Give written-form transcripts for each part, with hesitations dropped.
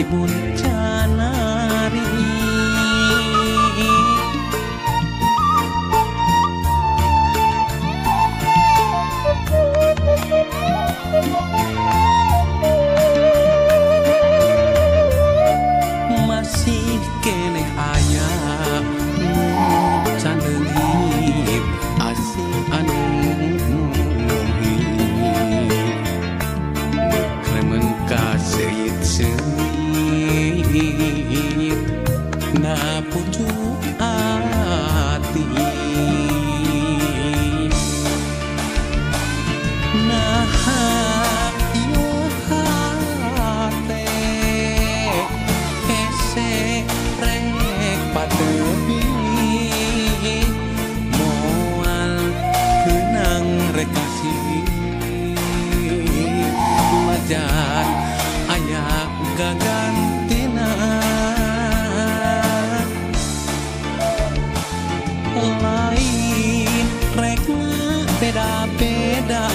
tribun canari. Masih keneh aya nu can leungit asih anu kremen ka seungit-seungit na pucuk ati. Naha ieu hate hese rek patepi moal keunang rek kasih majan aya gagantina. Lain rek beda-beda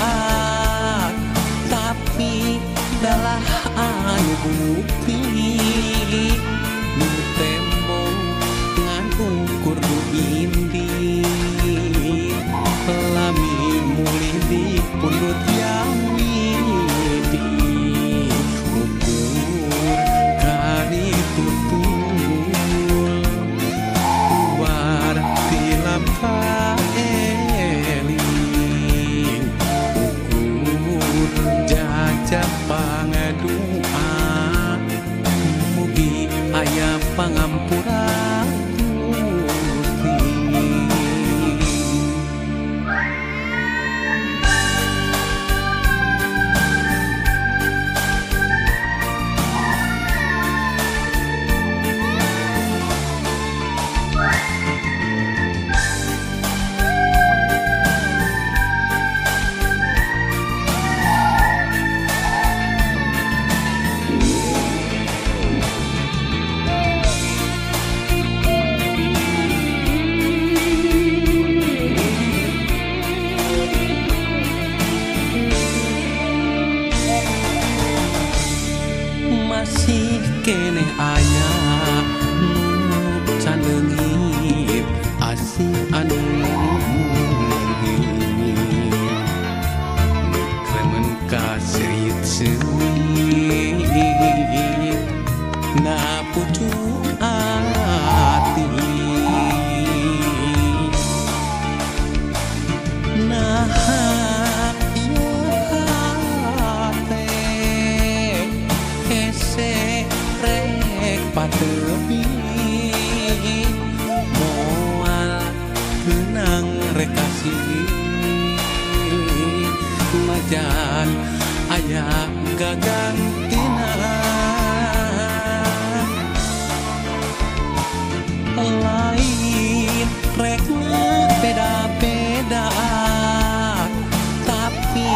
tapi dalah anu bukti nu tembong ngan ukur nu indi lami mulih di pundut yawidi ukur kari tutul war tilap eling ukur jajah pangadua mugi aya pangampura Gusti. Masih keneh aya nu can leungit asih anu kremen ka seungit-seungit na pucuk ati. Naha ieu hate hese rek patepi moal keunang rek kasih majan aya gagantina. Lain rek beda-beda tapi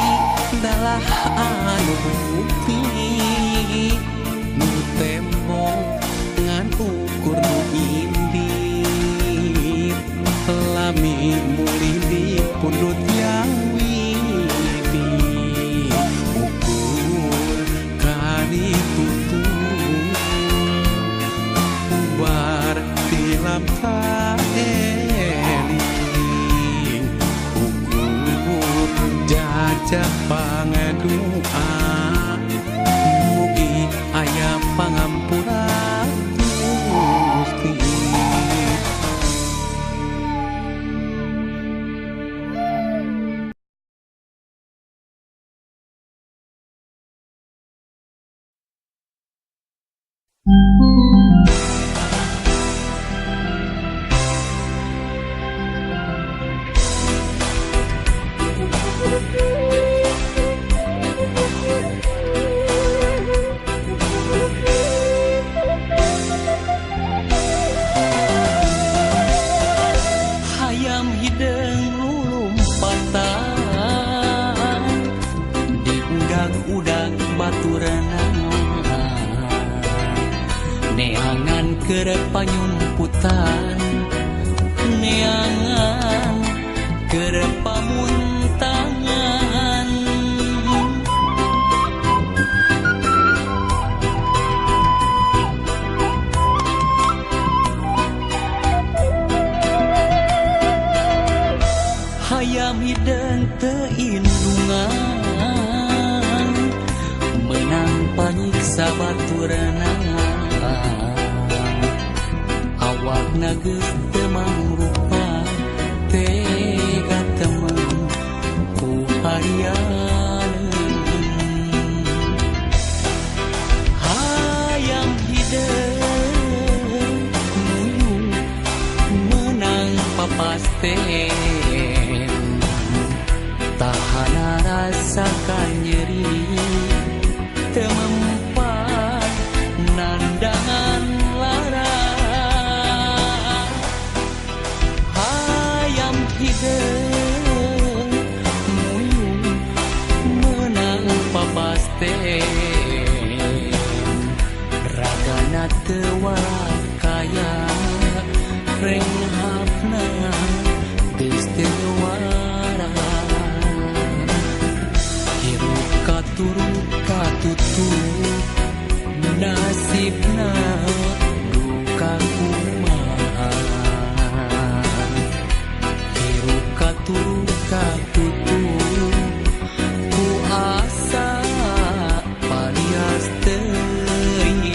dalah anu bukti nu tembong ngan ukur nu indit lami mulih di pundut yawidi ukur kari tutul war tilap eling ukur jajah pangadua mugi aya pangampura Gusti. Hayam hideung lulumpatan di udag-udag baturenan neangan keur panyumputan neangan keur pamuntangan. Awakna geus teu mangrupa tega temen ku harianeun. Hayam hideung nuyuh meunang papasten, tahana rasa kanyeri teu mempan nandangan lara. Hayam hideung nuyuh meunang papasten, ragana teu kaya renghapna geus teu waras. Hirup katuru katutup nasibna duka kumaha. Hirup katuru katutup ku asa palias teuing.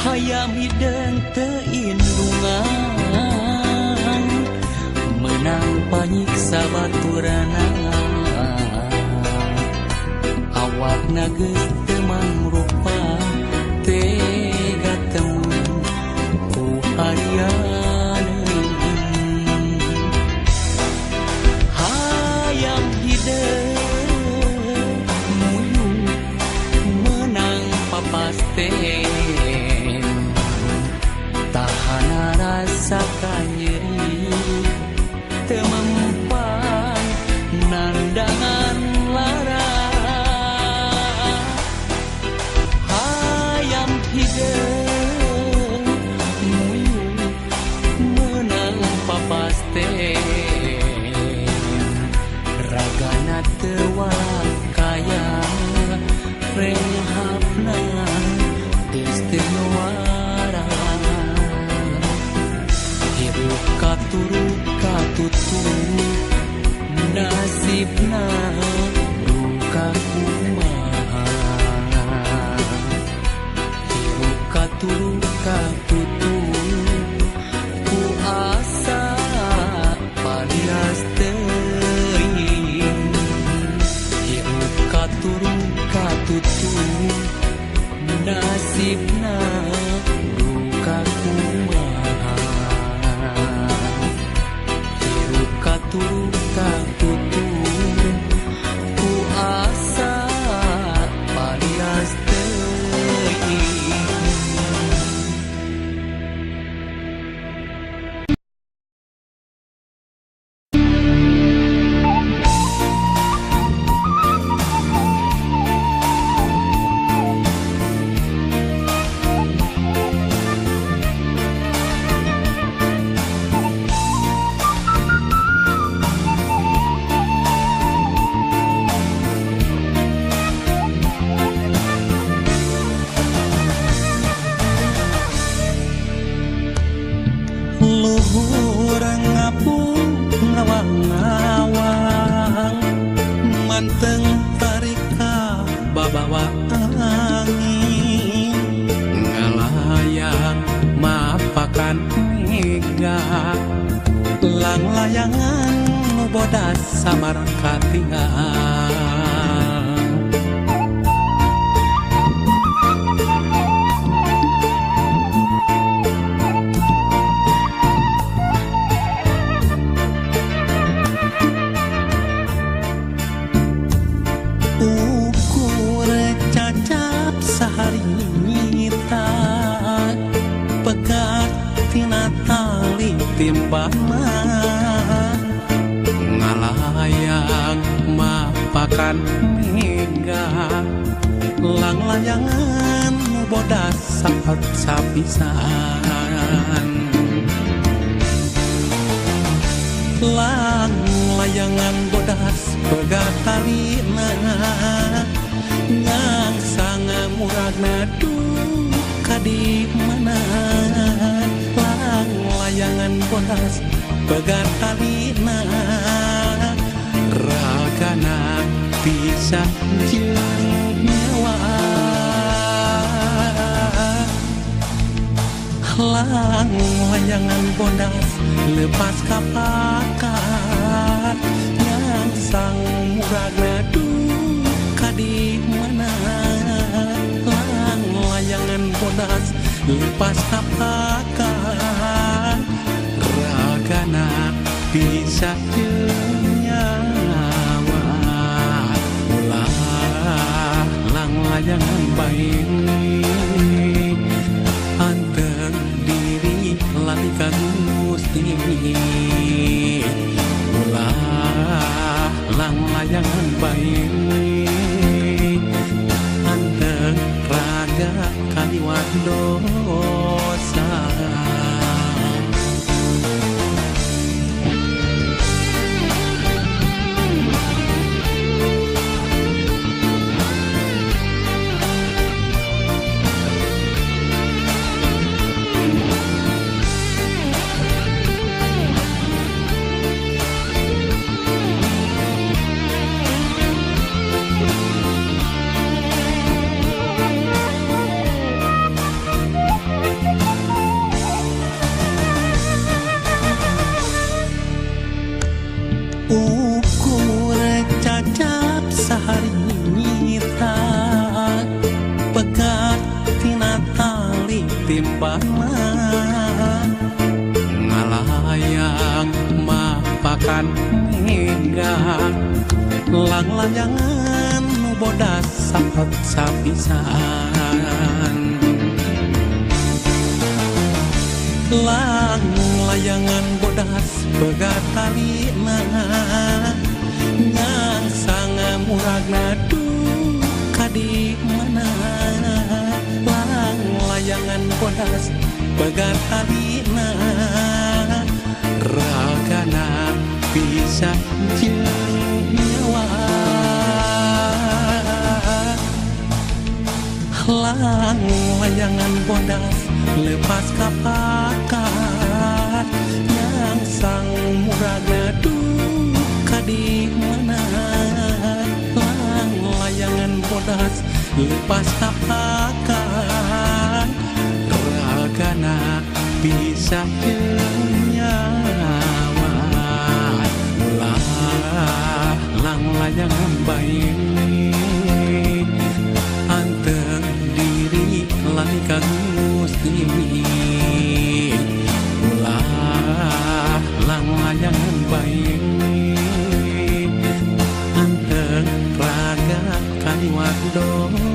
Hayam hideung teu indungan meunang panyiksa baturana. Awakna geus teu mangrupa tega temen ku harianeun. Hayam hideung nuyuh meunang papasten, tahana rasa kanyeri teu mempan nandangan lara. Hayam hideung nuyuh meunang papasten, ragana teu kaya renghapna geus teu waras. Hirup katuru katutup nasibna duka kumaha. Hirup katuru katutup ku asa palias teuing. Hirup katuru katutup nasibna duka kumaha. Hirup katuru katutup ku asa palias teuing. Luhur ngapung ngawang-ngawang manteng tarika babawa angin ngalayang mapakan mega lang layangan nu bodas samar katingal. Ukur cacap saharita pegat tina tali timbama ngalayang mapakan mega lang layangan nu bodas sapat sapisan. Lang layangan bodas pegat talina yang sanga muragna duka di mana. Lang layangan bodas pegat talina ragana bisa jeung nyawa. Lang layangan bodas lepas kapakat yang sang muragna duka di mana. Lang layangan bodas lepas kapakat ragana bisa jeung nyawa. Ulah lang layangan bae anteng diri lali ka Gusti. Ulah lang layangan bae anteng raga kaliwat dosa. Ukur cacap saharita pegat tina tali timbana ngalayang mapakan mega lang layangan nu bodas sapat sapisan. Lang layangan bodas pegat talina yang sanga muragna duka di mana. Lang layangan bodas pegat talina ragana bisa jeung nyawa. Lang layangan bodas lepas kapakat yang sang muragna duka di mana. Lang layangan bodas lepas kapakat ragana bisa jeung nyawa. Ulah lang layangan bae anteng diri lali ka Gusti. Ulah lang layangan bae anteng raga kaliwat dosa.